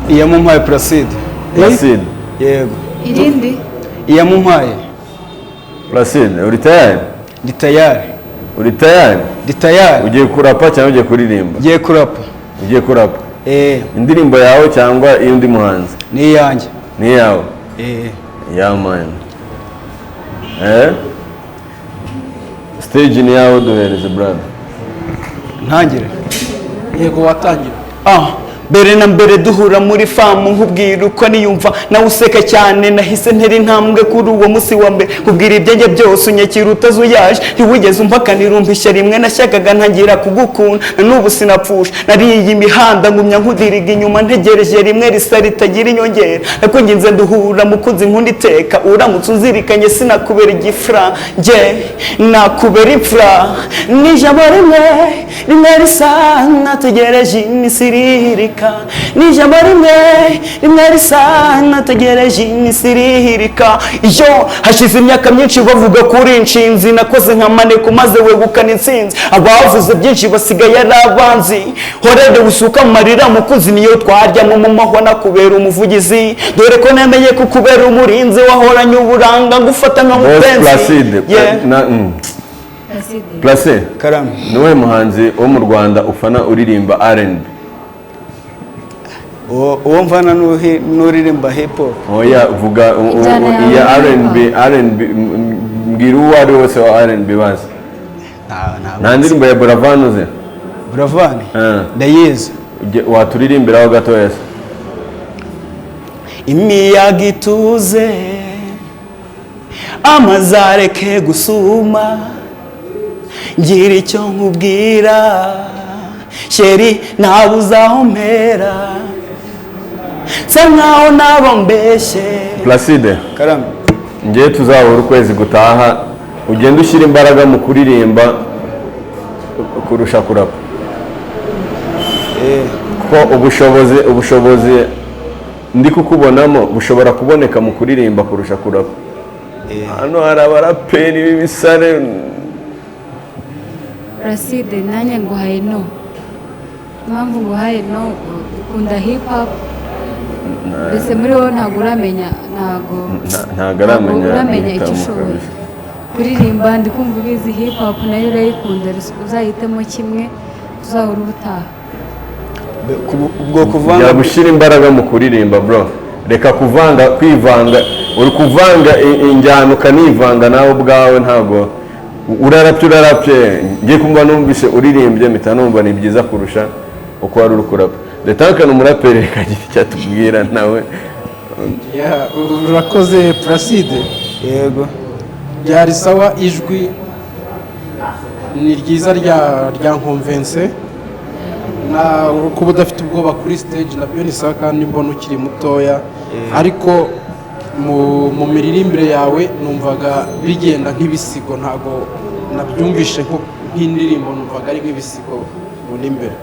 Iyamumpaye Placide. Placide. Yego. Irindi? Iyamumpaye. Placide, uri tayari? Ndi tayari. Uri tayari? Ndi tayari. Ugiye kurapa cyangwa ugiye kuririmba? Ngiye kurapa. Ugiye kurapa? Eh. Indirimbo yawe cyangwa iy'undi muhanzi? Ni iyanjye. Ni iyawe? Eh. Yeah man. Eh? Stage ni yawe, duhereze, brother. Ntangire? Yego, watangira. Ah, mbere na mbere duhura muri farm, nkubwira uko niyumva nawe useka cyane. Nahise ntera intambwe kuri uwo munsi wa mbere, nkubwira ibyanjye byose, unyakira utazuyaje, ntiwigeze umpakanira, umpisha rimwe. Nashyakaga ntangira kugukunda, na n'ubu sinapfusha. Nariye imihanda ngumya nkudiriga inyuma, ntegereje rimwe risa ritagira inyongera. Nakwinginze duhura, mukunzi nkunda iteka, uramutse unzirikanye sinakubera igifura, njye nakubera imfura. N'ijambo rimwe rimwe risa nategereje iminsi irihirika, n'ijambo rimwe rimwe risa nategereje iminsi irihirika. Iyo hashize imyaka myinshi bavuga kuri inshinzi, nakoze nka maneko maze wegukana intsinzi. Abavuze byinshi basigaye ari abanzi. Horere usuka amarira, mukunzi, niyo twaryamo mu mahwa nakubera umuvugizi, dore ko nemeye kukubera umurinzi. Wahoranye uburanga, ngufata nka Boss. mupenzi. Placide. Yeah. Na, Placide. Placide. Karame. Ni muhanzi wo mu Rwanda ufana uririmba R&B? Uwo mvana n'uririmba hip hop? Oya, vuga Injyana yawe iya ni R&B. R&B, mbwira uwo ari wese wa R&B bazi. Nta ndirimbo ya Buravan uzi? Buravan? Eh. Ndayizi. Waturirimbiraho gatoya se? Imiyaga ituze, amazi areke gusuma, ngira icyo nkubwira, chérie, ntabuze aho mpera, nsa nkaho naba mbeshye. Placide. Karame. Ngewe tuzahura ukwezi gutaha, ugende ushyira imbaraga mu kuririmba kurusha kurapa, kuko ubushobozi ndi kukubonamo bushobora kuboneka mu kuririmba kurusha kurapa. Hano hari abaraperi b'ibisare. Placide, nanjye nguhaye no. Impamvu nguhaye no, ukunda hip hop, mbese muri wowe ntabwo uramenya, ntabwo Ntabwo aramenya uramenya icyo guhitamo ushoboye. Kabisa. Kuririmba ndi kumva ubizi, hip hop nayo urayikunda. Uzahitemo kimwe, tuzahura ubutaha. Ubwo kuvanga? Jya gushyira imbaraga mu kuririmba, bro. Reka kuvanga, kwivanga. Uri kuvanga injyana, ukanivanga nawe ubwawe. Ntabwo urarapye, urarapye. Ngiye kumva numvise uririmbye, mpita numva ni byiza kurusha uko wari uri kurapa. Reka umuraperi, reka agire icyo atubwira nawe. Yeah, urakoze, Placide. Yego. Byari sawa, ijwi ni ryiza, rya nkonvense na kuba udafite ubwoba kuri stage nabyo ni sawa, kandi mbona ukiri mutoya. Ariko mu miririmbire yawe numvaga bigenda nk'ibisigo, ntabwo nabyumvishe nk'indirimbo, numvaga ari nk'ibisigo mbona imbere.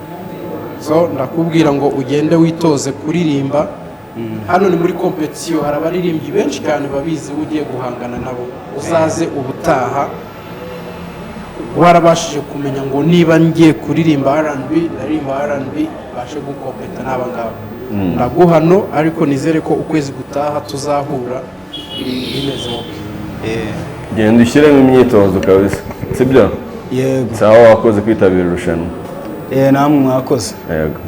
So ndakubwira ngo ugende witoze kuririmba. Hano ni muri competition, hari abaririmbyi benshi cyane babizi ugiye guhangana nabo. Uzaze ubutaha warabashije kumenya ngo niba ngiye kuririmba R&B, ndaririmba R&B, mbashe gukompeta n'aba ngaba. Ndaguhano, ariko nizere ko ukwezi gutaha tuzahura bimeze okay. Genda ushyiremo imyitozo kabisa, sibyo? Yego. Sawa, wakoze kwitabira irushanwa. Eh, namwe mwakoze. Yego.